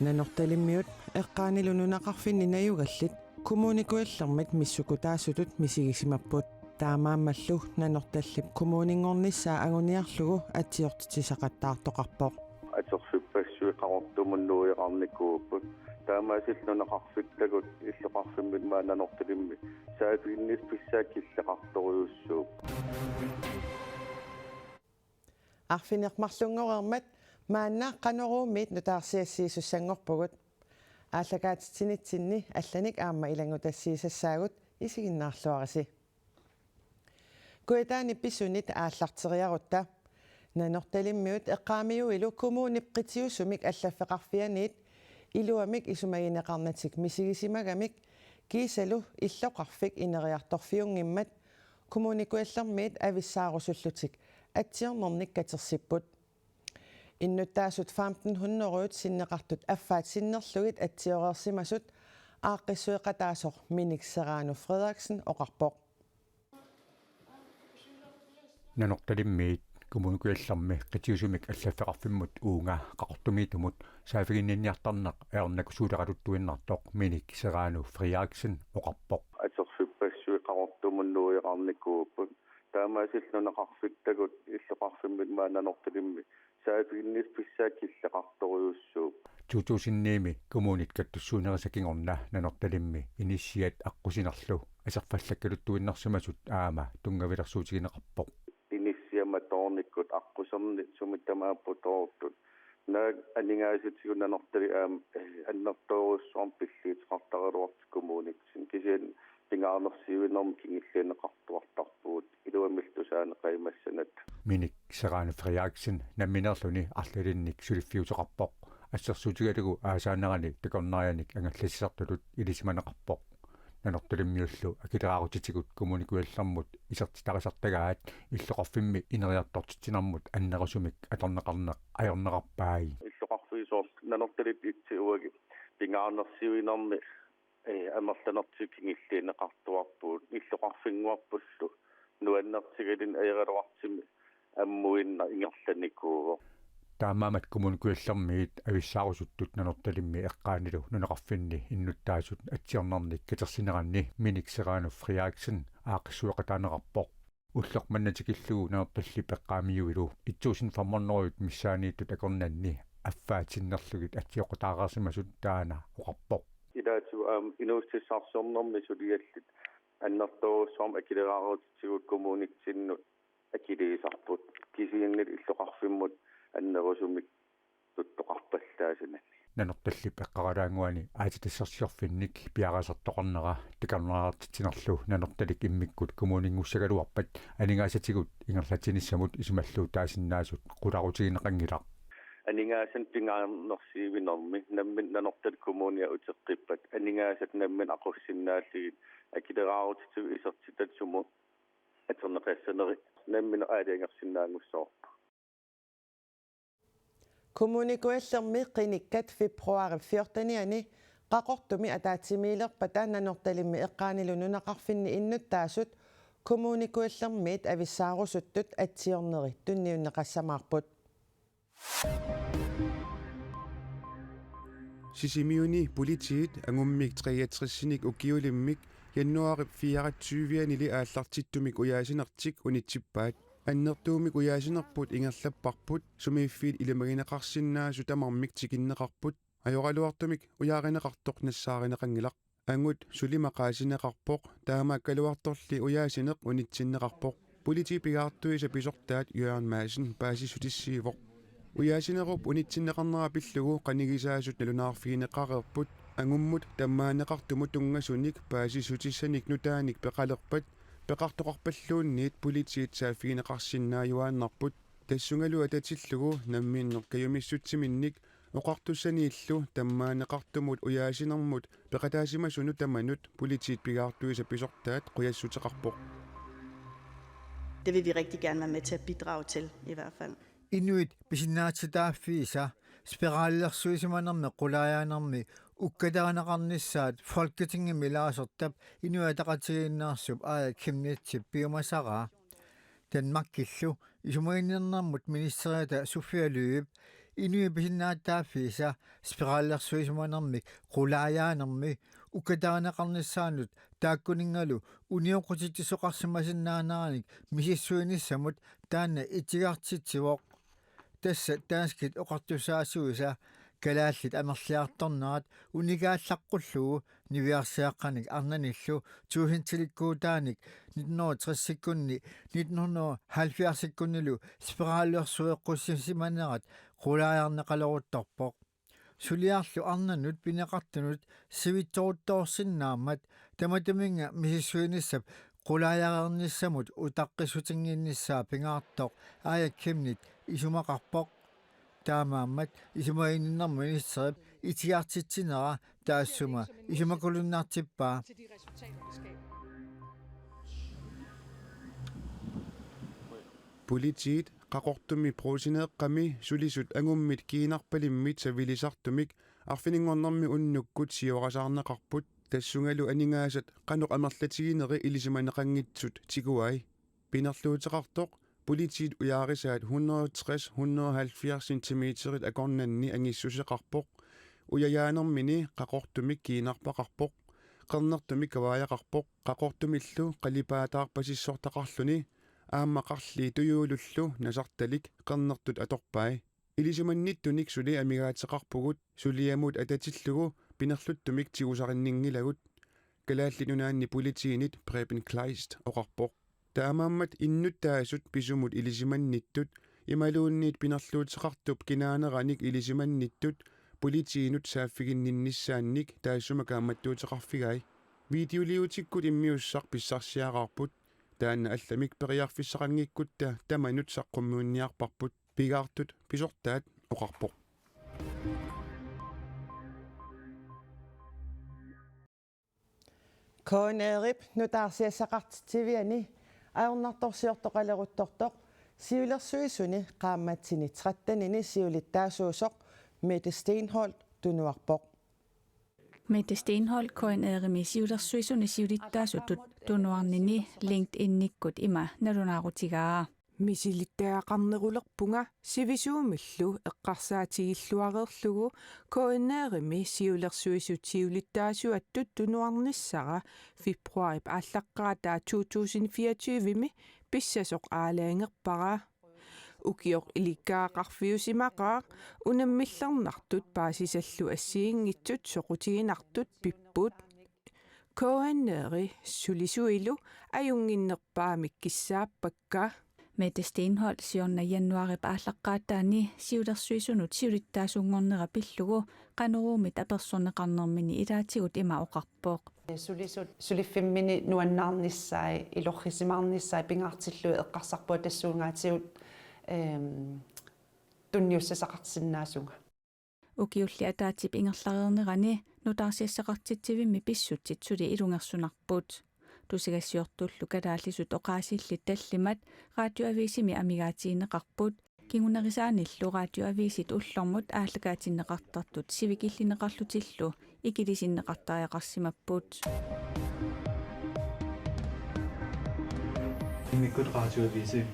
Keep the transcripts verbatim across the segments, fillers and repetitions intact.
Nanortalimmiut eqqaanilu nunaqarfinni najugallit Kommune Kujallermit missukutaasutut misigisimapput. Taamaammallu Nanortallip kommuninngornissaa anguniarlugu atsiortitsisaqattaartoqarpoq. Atorfippassuit Qaqortumut nuiaqarnikuupput. Taamaasillutik nunaqarfittagut illoqarfimmit maani Nanortalimmi saaffiginniffissaa killeqartorujussuuvoq. Arfineq-marlunngoreermat maanna Qanoruumiit nutaarsiassiisussanngorpugut. Aallakaatitsinitsinni allanik aamma ilanngutassiisassaagut, isiginnaarluarisi. Kujataani pisunit aallarteriarutta. Nanortalimmiut eqqaamiuilu kommunip qitiusumik allaffeqarfianiit iluamik isumagineqarnatik misigisimagamik kiisalu illoqarfik ineriartorfiunngimmat Kommune Kujallermiit avissaarusullutik atsiornernik katersipput. Innuttaasut femten hundrede sinneqartut affaat sinnerlugit atsioreersimasut aaqqissueqataasoq Minik Serrano Frederiksen oqarpoq. Nanortalimmiit Kommune Kujallermi qitiusumik allaffeqarfimmut uunga Qaqortumiitumut saaffiginninniartarneq ajornakusooruttuinnartoq Minik Serrano Frederiksen oqarpoq. Atorfippassuit Qaqortumut nuiaqarnikuupput. Taamaasillutik nunaqarfittagut illoqarfimmit maani Nanortalimmi saaffiginniffissaa killeqartorujussuuvoq. To tusind ni-mi kommunit kattussuunerisa kingorna Nanortalimmi inissiat aqqusinerlu aserfallakkaluttuinnarsimasut aamma tunngavilersuutigineqarpoq. Inissiat matoornikkut aqquserni sumi tamaapput toortut. Naak aningaasatigut Nanortalik aamma, eh, annertoorujussuarmik pilliuteqartaraluartut kommunitsinni. Kisianni pingaarnersiuinermik kingulliunneqartuartarpugut iluamillu tusaaneqarumassanata. Minik Serrano Frederiksen nammineerluni arlalinnik suliffiuteqarpoq. Assersuutigalugu aasaanerani takornarianik angallassisartutut ilisimaneqarpoq. Nanortalimmiullu akileraarutitigut Kommune Kujallermut isertitarisartagaat illoqarfimmi ineriartortitsinermut annerusumik atorneqarneq ajornaqarpai. Illoqarfiit soorlu Nanortalik itsi uagut pingaarnersiuinermi, eh, amerlanertigut kingulliunneqartuarpugut, illoqarfinnguarpullu nuannertigaluni ajoraluartumik ammuinnaq ingerlanikuuvoq. Taamaammat Kommune Kujallermiit avissaarusuttut Nanortalimmi eqqaanilu nunaqarfinni innuttaasut atsiornernik katersineranni Minik Serrano Frederiksen aaqqissueqataaneqarpoq. Ulloq manna tikillugu Nanortallip eqqaamiuilu et tusind fem hundrede missaanniittut akornanni affaat sinnerlugit atsioqataareersimasut taanna oqarpoq. Ilaatigut aamma inuussutissarsiornermi suliallit annertoorujussuarmik akileraarutitigut kommunitsinnut akiliisarput. Kisianni illoqarfimmut annerusumik tuttoqarpallaasunani. Nanortallip eqqaralaannguani aatsitassarsiorfinnik piareersartoqarnera takornariartitsinerlu Nanortalik immikkut kommuninngussaagaluarpat aningaasatigut ingerlatsinissamut isumalluutaasinnaasut qularutigineqanngilaq. Aningaasanik pingaarnersiuinermi nammineq Nanortalik kommunia uteqqippat aningaasat nammineq aqussinnaallugit akileraarutitigut isertitat sumut atorneqassanerit nammineq aalajangersinnaanngussavarput. Kommune Kujallermi qinikkat februaarip fjortenianni Qaqortumi ataatsimiilerpata Nanortalimmi eqqaanilu nunaqarfinni innuttaasut Kommune Kujallermiit avissaarusuttut atsiorneri tunniunneqassamaarput. Sisimiuni politiit angummik treogtresinik ukiulimmik januaarip fireogtyvianili aallartittumik ujaasinertik unitsippaat. Annertuumik ujaasinerput ingerlapparput, sumiiffiit ilimagineqarsinnaasut tamarmik tikinneqarput, ajoraluartumik ujaarineqartoq nassaarineqanngilaq. Angut suli maqaasineqarpoq, taamaakkaluartorli ujaasineq unitsinneqarpoq. Politiit pigaartuisa pisortaat Jørgen Madsen paasissutissiivoq. Ujaasinerup unitsinneqarnera pillugu qanigisaasut nalunaarfigineqareerput, angummut tammaaneqartumut tunngasunik paasissutissanik nutaanik peqalerpat, peqartoqarpalluunniit politiit saaffigineqarsinnaajuaannarput. Tassungalu atatillugu namminneq kajumissutsiminnik oqartussaniillu tammaaneqartumut ujaasinermut peqataasimasunut tamanut politiit pigaartuisa pisortaat qujassuteqarpoq. Det vil vi rigtig gerne være med til at bidrage til, i hvert fald. Inuit pisinnaatitaaffiisa spiralilersuisimanermi qulaajaanermi ukkaterineqarnissaat Folketingimi ilaasortap Inuit Ataqatigiinneersup Aaja Chemnitzip piumasaraa. Danmarkillu isumaginninnermut ministeriata Sophia Løhde Inuit pisinnaatitaaffiisa spiralersuisimanermik qulaajaanermi ukatarineqarnissaanut taakkuninngalu unioqqutitsisoqarsimasinnaaneranik misissuinissamut taanna itigartitsivoq. Tassa danskit oqartussaasuisa kalaallit amerliartornerat unikaallaqqullugu niviarsiaqqanik arnanillu tuusintilikkuutaanik nitten hundrede og tresikkunni nitten hundrede og halvfjerdsikkunnilu spiralersueqqussisimanerat qulaajarneqaleruttorpoq. Suliarlu arnanut pineqartunut sivitsoruttoorsinnaammat tamatuminnga misissuinissap qulaajareernissamut utaqqissutinnginnissaa pingaartoq Aaja Chemnitz isumaqarpoq. Taamaammat isumaginninnermut ministerip itigartitsinera taassuma isumakuluinnartippaa. Politiit Qaqortumi Brugseneeqqami sulisut angummit kiinarpalimmit savilisartumik arfininngornermi unnukkut siorasaarneqarput, tassungalu aningaasat qanoq amerlatigineri ilisimaneqanngitsut tiguai. Pinerluuteqartoq politiit ujaarisaat hundrede tres hundrede halvfjerds centimeterit akornanni angissuseqarpoq. Ujajaanermini Qaqortumik kiinarpaqarpoq. Qernertumik kavaajaqarpoq. Qaqortumillu qalipaataarpasissortaqarluni aamma qarlii tujuulullu nasartalik qernertut atorpai. Ilisimannittunik suli amigaateqarpugut, suliamut atatillugu pinerluttumik tigusarinninngilagut, Kalaallit Nunaanni politiinit Preben Kleist oqarpoq. Taamaammat innuttaasut pisumut ilisimannittut imaluunniit pinerluuteqartup kinaaneranik ilisimannittut politiinut saaffiginninnissaannik taassuma kaammattuuteqarfigai. Videoliutikkut immiussaq pissarsiaraarput, taanna allamik periarfissaqanngikkutta tamanut saqqummiunniarparput, pigaartut pisortaat oqarpoq. K N R-ip nutaarsiassaqartitsiviani ajornartorsiortoqaleruttortoq siulersuisuni qaammatini trettenini siulittaasuusoq Mette Steenholdt tunuarpoq. Mette Steenholdt K N R-imi siulersuisuni siulittaasutut tunuarnini LinkedIn-ikkut ima nalunaarutigaa. Misilittagaqarnerulerpunga sivisuumillu eqqarsaatigilluareerlugu K N R-imi siulersuisut siulittaasuattut tunuarnissara februaarip aallaqqaataa to tusind fireogtyve-mi pissasoq aalajangerpara. Ukioq ilikkagaqarfiusimaqaaq, unammillernartut paasisallu assigiinngitsut soqutiginartut pipput. K N R-i sulisuilu ajunnginnerpaamik kissaappakka. Mette Steenholdt siorna januaarip aallaqqaataani siulersuisunut siulittaasunngornera pillugu Qanoruumit apersorneqarnermini ilaatigut ima oqarpoq. Sulisut suliffimmini nuannaarnissai, ilorrisimaarnissai pingaartillugit eqqarsarpunga tassuunaatigut ehm tunniussisaqarsinnaasunga. Ukiulli ataatsip ingerlareernerani nutaarsiassaqartitsivimmi pissutsit suli ilungersunarput. Tusagassiortullu kalaallisut oqaasillit tallimat Radioavisimi amigaatigineqarput, kingunerisaanillu radioavisit ullormut aallakaatinneqartartut sivikillineqarlutillu ikilisinneqartariaqarsimapput. Immikkut radioavisi.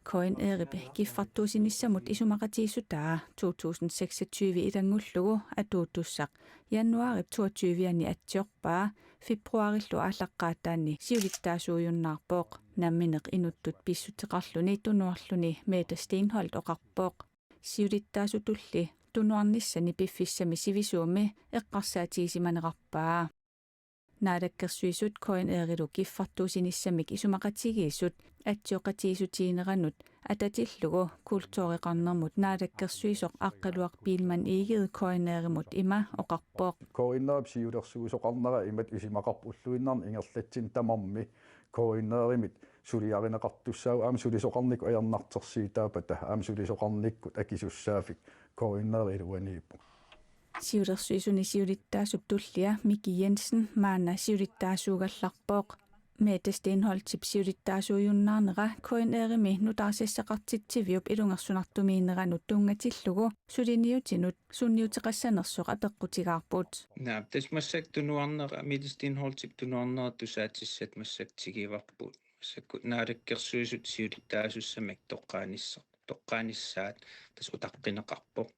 K N R-ip kiffartuussinissamut isumaqatigiissutaa to tusind seksogtyve ilanngullugu atuuttussaq januaarip toogtyve-ani atsiorpaa februaarillu aallaqqaataanni siulittaasuujunnaarpoq. Nammineq inuttut pissuteqarluni tunuarluni Mette Steenholdt oqarpoq. Siulittaasutulli tunuarnissani piffissami sivisuumi eqqarsaatigisimanerarpaa. Naalakkersuisut K N R-ilu kiffartuussinissamik isumaqatigiissut atsioqatigiissutigineranut atatillugu kultureqarnermut naalakkersuisoq Aqqaluaq Biilmann Egede K N R-imut ima oqarpoq. K N R-ip siulersuisoqarnera imatut isumaqarpoq ulluinnarni ingerlatsini tamarmi K N R-imit suliarineqartussaavoq aamma sulisoqarnikkut ajornartorsiutaappata aamma sulisoqarnikkut akisussaaffik K N R iluaniippoq. Siulersuisuni siulittaasup tullia Miki Jensen maanna siulittaasuugallarpoq. Mette Steenholdtip siulittaasuujunnaarnera K N R-imi nutaarsiassaqartitsiviup ilungersunartumiinneranut tunngatillugu suliniutinut sunniuteqassanersoq apeqqutigaarput. Naap, tassa massakkut tunuarnera, Mette Steenholdtip tunuarnera tusaatissat massakkut tigivarput. Massakkut naalakkersuisut siulittaasussamik toqqaanissaq, toqqaanissaat tassa utaqqineqarpoq.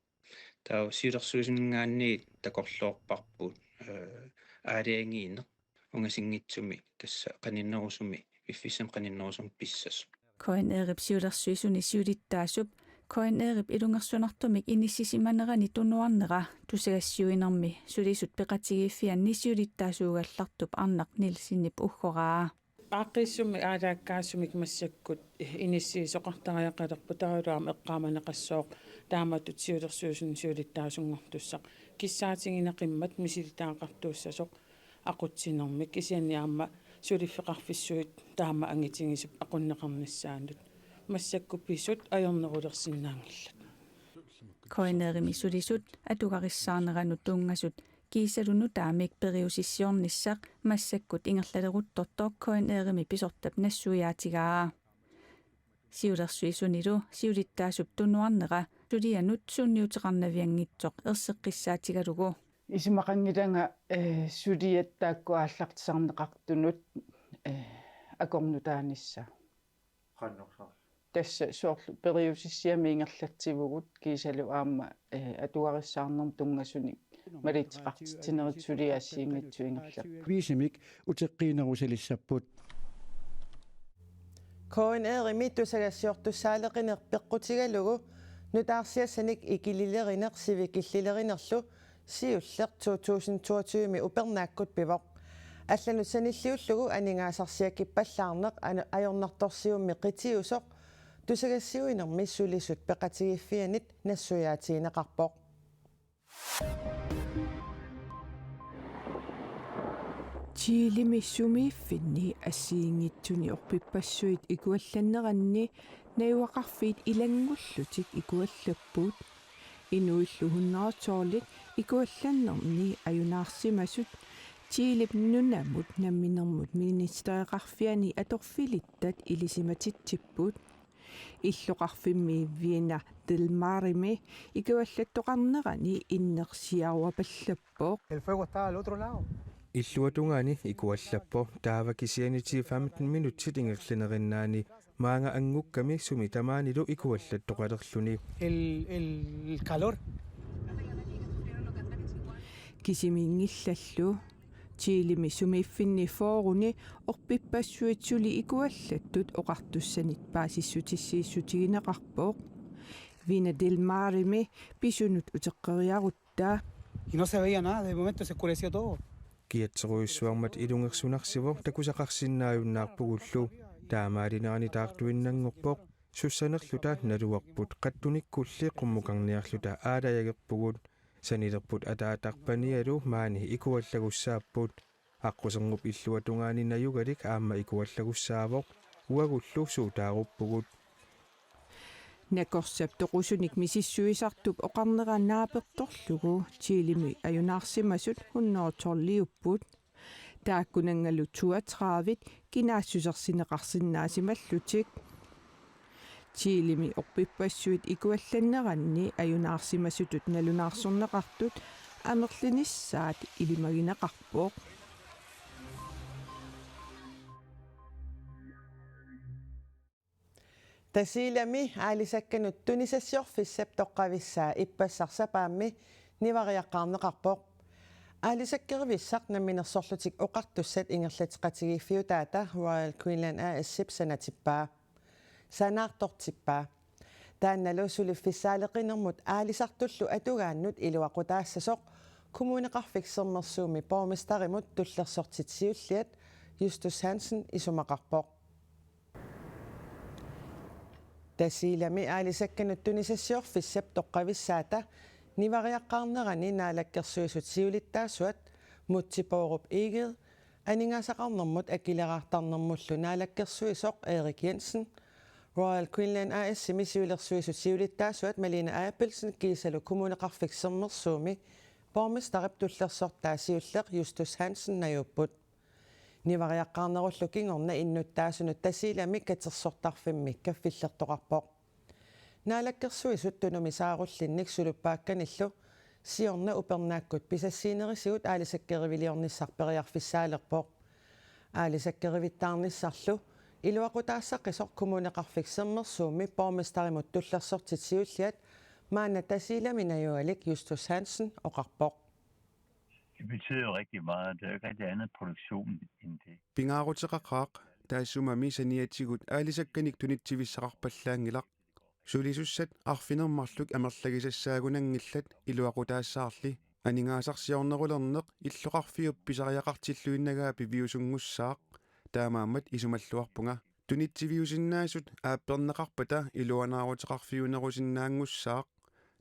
Taava siulersuisuninngaanniit takorloorparput, eh, aalajangiineq ungasinngitsumi tassa qaninnerusumi, piffissami qaninnerusumi pissasoq. K N R-ip siulersuisuni siulittaasup K N R-ip ilungersunartumik inissisimanerani tunuarnera tusagassiuinermi sulisut peqatigiiffianni siulittaasuugallartup Arnaq Nielsenip uggoraa. Aaqqiissummik aalaakkaasumik massakkut inissiisoqartariaqalerpoq, taavalu aamma eqqaamaneqassooq taamatut siulersuisuni siulittaasunngortussaq. Kissaatiginaqimmat misilitaqartuussasoq aqutsinermik, kisianni aamma suliffeqarfissuit taama angitigisut aqunneqarnissaannut. Massakkut pisut ajornerulersinnaanngillat. K N R-imi sulisut atugarissaarneranut tunngasut kiisalu nutaamik periusissiornissaq massakkut ingerlaleruttortoq K N R-imi pisortap nassuiaatigaa. Siulersuisunilu siulittaasup tunuarnera sulianut sunniuteqarnavianngitsoq erseqqissaatigalugu. Isumaqanngilanga, eh, suliat taakku aallartisarneqartunut, eh, akornutaanissaa. Qanoq soorlu? Tassa soorlu periusissiami ingerlatsivugut kiisalu aamma, eh, atugarissaarnermut tunngasunik malitseqartitsinerit suliat assigiinngitsut ingerlapput. Viisimik uteqqiinerusilissapput. K N R-imi tusagassiortussaaleqineq peqqutigalugu nutaarsiassanik ikillilerineq sivikillilerinerlu siulleq to tusind toogtyve-mi upernaakkut pivoq. Allanut sanilliullugu aningaasarsiakippallaarneq anu-, ajornartorsiummi qitiusoq tusagassiuinermi sulisut peqatigiiffiannit nassuiaatigineqarpoq. Chilemi sumiiffinni assigiinngitsuni orpippassuit ikuallanneranni najugaqarfiit ilanngullutik ikuallapput. Inuillu hundrede tolvit ikuallannerni ajunaarsimasut Chilep nunamut namminermut ministereqarfiani atorfilittat ilisimatitsipput. Illoqarfimmi Vina del Maremi ikuallattoqarnerani innersiaruapallappoq. El fuego está al otro lado. Illuatungaani ikuallappoq, taava kisianni ti femten minutsit ingerlanerinnaani maanga anngukkami sumi tamaanilu ikuallattoqalerluni. El, el calor. Kisimiinngillallu. Chilemi sumiiffinni fyrreni orpippassuit suli ikuallattut oqartussanit paasissutissiissutigineqarpoq. Vina del Maremi pisunut uteqqeriarutta. Y no se veía nada, de momento se oscureció todo. Kiatserujussuarmat ilungersunarsivoq takusaqarsinnaajunnaarpugullu. Taamaalinerani taartuinnanngorpoq. Sussanerluta naluarput, qattunikkulli qummukarniarluta aalajagerpugut. Sanilerput ataatarpanialu maani ikuallagussaapput. Aqqusernup illuatungaani najugalik aamma ikuallagussaavoq, uagullu suutaaruppugut. Nakorsap toqusunik misissuisartup oqarnera naapertorlugu Chilemi ajunaarsimasut hundrede tolviupput. Taakkunanngalu toogtredive kinaassusersineqarsinnaasimallutik. Chilemi orpippassuit ikuallanneranni ajunaarsimasutut nalunaarsorneqartut amerlinissaat ilimagineqarpoq. Tasiilami aalisakkanut tunisassiorfissap toqqavissaa ippassaq sapaammi nivariaqqaarneqarpoq. Aalisakkerivissaq Namminersorlutik Oqartussat ingerlateqatigiiffiutaata Royal Greenland A/S-ip sanatippaa. Sanaartortippaa. Taannalu suliffissaaleqinermut aalisartullu atugaannut iluaqutaassasoq Kommuneqarfik Sermersuumi borgmesterimut tullersortit siulliat Justus Hansen isumaqarpoq. Tasiilami aalisakkanut tunisassiorfissap toqqavissaata nivariaqqaarnerani Naalakkersuisut siulittaasuat Múte Bourup Egede, aningaasaqarnermut akileraartarnermullu naalakkersuisoq Erik Jensen, Royal Greenland A/S-imi siulersuisut siulittaasuat Malene Abelsen kiisalu Kommuneqarfik Sermersuumi borgmesterip tullersortaa siulleq Justus Hansen najuupput. Nivariaqqaarnerullu kingorna innuttaasunut Tasiilami katersortarfimmi kaffillertoqarpoq. Naalakkersuisut Tunumi saarullinnik suluppaakkanillu siorna upernaakkut pisassiinerisigut aalisakkeriviliornissaq periarfissaalerpoq. Aalisakkerivittaarnissarlu iluaqutaassaqisoq Kommuneqarfik Sermersuumi borgmesterimut tullersortit siulliat maanna Tasiilami najugallit Justus Hansen oqarpoq. Det betyder jo rigtig meget. Der er jo ikke rigtig andet produktion end det. Pingaaruteqaqaaq, taassumami saniatigut aalisakkanik tunitsivissaqarpallaanngilaq. Sulisussat arfineq-marluk amerlagisassaagunanngillat iluaqutaassaarli. Aningaasarsiornerulerneq illoqarfiup pisariaqartilluinnagaa piviusunngussaaq, taamaammat isumalluarpunga. Tunitsiviusinnaasut aapperneqarpata iluanaaruteqarfiunerusinnaanngussaaq,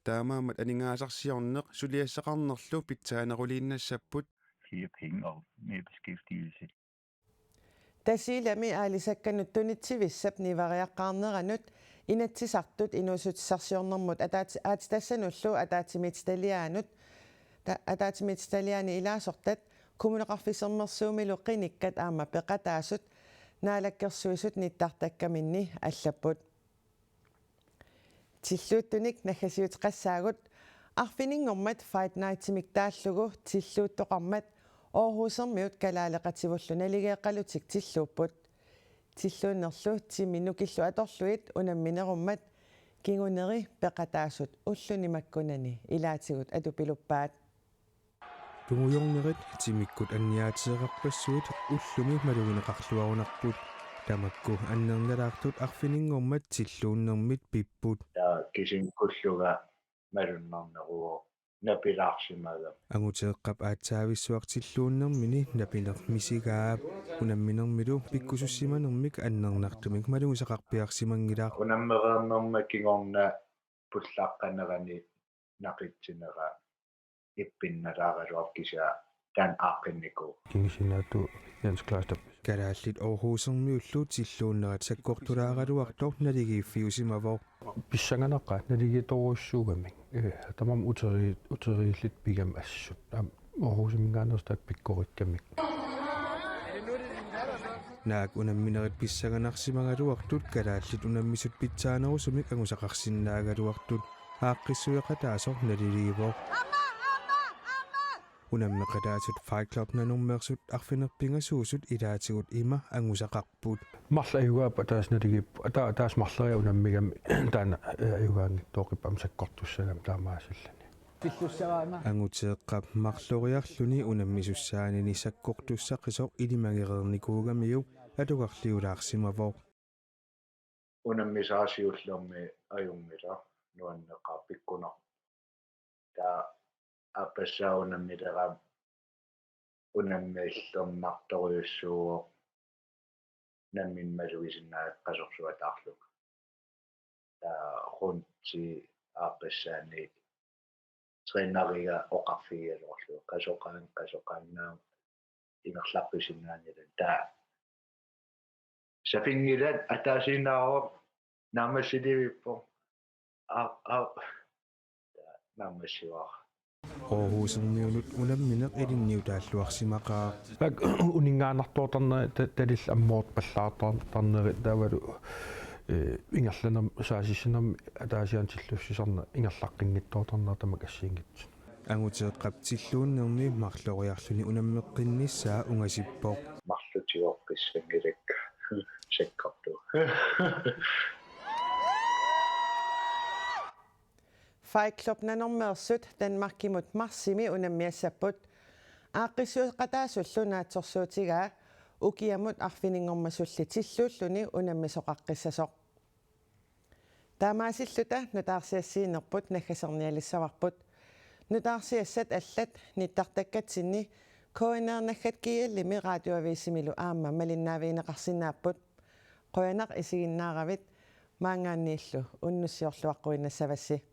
taamaammat aningaasarsiorneq suliassaqarnerlu pitsaaneruliinnassapput. Flere penge og mere beskæftigelse. Tasiilami aalisakkanut tunitsivissap nivariaqqaarneranut Inatsisartut inuussutissarsiornermut ataat-, aatsitassanullu ataatsimiititaliaanut ta-, ataatsimiititaliaani ilaasortat Kommuneqarfik Sermersuumilu qinikkat aamma peqataasut Naalakkersuisut nittartakkaminni allapput. Tilluuttunik naggasiuteqassaagut. Arfininngormat Fight Nightimik taallugu tilluuttoqarmat Aarhusermiut kalaaleqativullu naligeeqqalutik tilluupput. Tilluunnerlu timi nukillu atorlugit unamminerummat kinguneri peqataasut ulluni makkunani ilaatigut atupiluppaat. Tungujornerit timikkut anniaateeqarpassuit ullumi malugineqarluarunarput. Tamakku annernalaartut arfininngormat tilluunnermit pipput. Taava kisinngullunga malunnarneruvoq napilaarsimagami. Anguteeqqap aatsaavissuaq tilluunnermini napineq misigaa. Unamminermilu pikkusussimanermik annernartumik malugisaqarpiarsimanngilaq. Unammereernerma kingorna pullaqqanerani naqitsinera ippinnalaaraluarpoq kisianni taanna aaqqinnikuuvoq. Kingusinaatut Jens Kleisterp. Kalaallit Aarhusermiullu tilluunnerat sakkortulaaraluartoq naligiiffiusimavoq. Pissanganaqaaq naligiittorujussuugamik. Ee, tamarmik uterii-, uteriillit pigami assut. Aamma Aarhusiminngaanneersuaq taakku pikkorikkamik. Naak unamminerit pissanganarsimagaluartut kalaallit unammisut pitsaanerusumik angusaqarsinnaagaluartut aaqqissueqataasoq naliliivoq. Unammeqataasut Fight Club Nanormeersut arfineq-pingasuusut ilaatigut ima angusaqarput. Marluk ajugaappat ataaseq naligiippoq, ata-, ataaseq marloriarluni unammigami taanna, ee, ajugaanngitsoorpoq aamma sakkortussagami taamaasilluni. Anguteeqqap marloriarluni unammisussaanini sakkortussaqisoq ilimagereernikuugamiuk atugarliulaarsimavoq. Unammisaq siullermik ajunngilaq, nuanneqaaq, pikkunarpoq. Taava aappassaa unammileraanni unammillernartorujussuuvoq nammineq malugisinnaasoq qasorsuataarlunga. Taava rundi aappassaani træneriga oqarfigigaluarlugu qasoqaanga, qasoqaanga, ingerlaqqisinnaanngilanga. Taava sapinngilat ataasiinnaavoq, naammassilivippoq. Aa, aa. Taava naammassivara. Aarhusermiunut unammineq ilinniutaalluarsimaqaaq. Taakku uninngaannartoortarnerit ta-, talillit ammoorpallaartarnerit taavalu, ee, ingerlanermut saassussinermik ataasiaannarlugu tillussisarneq ingerlaqqinngitsoortarnerat tamakku assigiinngitsut. Anguteeqqap tilluunnermi marloriarluni unammeqqinnissaa ungasippoq. Marluk tigoqqissanngilakka sakkortut. Fight Club Nanormeersut Danmarkimut marsimi unammiassapput. Aaqqissueqataasullu naatsorsuutigaa ukiamut arfininngormasulli tilluulluni unammisoqaqqissasoq. Taamaasilluta nutaarsiassiinerput naggasernialissavarput. Nutaarsiassat allat nittartakkatsinni K N R naggat G L-imi Radioavisimilu aamma malinnaavigineqarsinnaapput. Qujanaq isiginnaaravit, maanngaanniillu unnussiorluaqquinnassavarsi.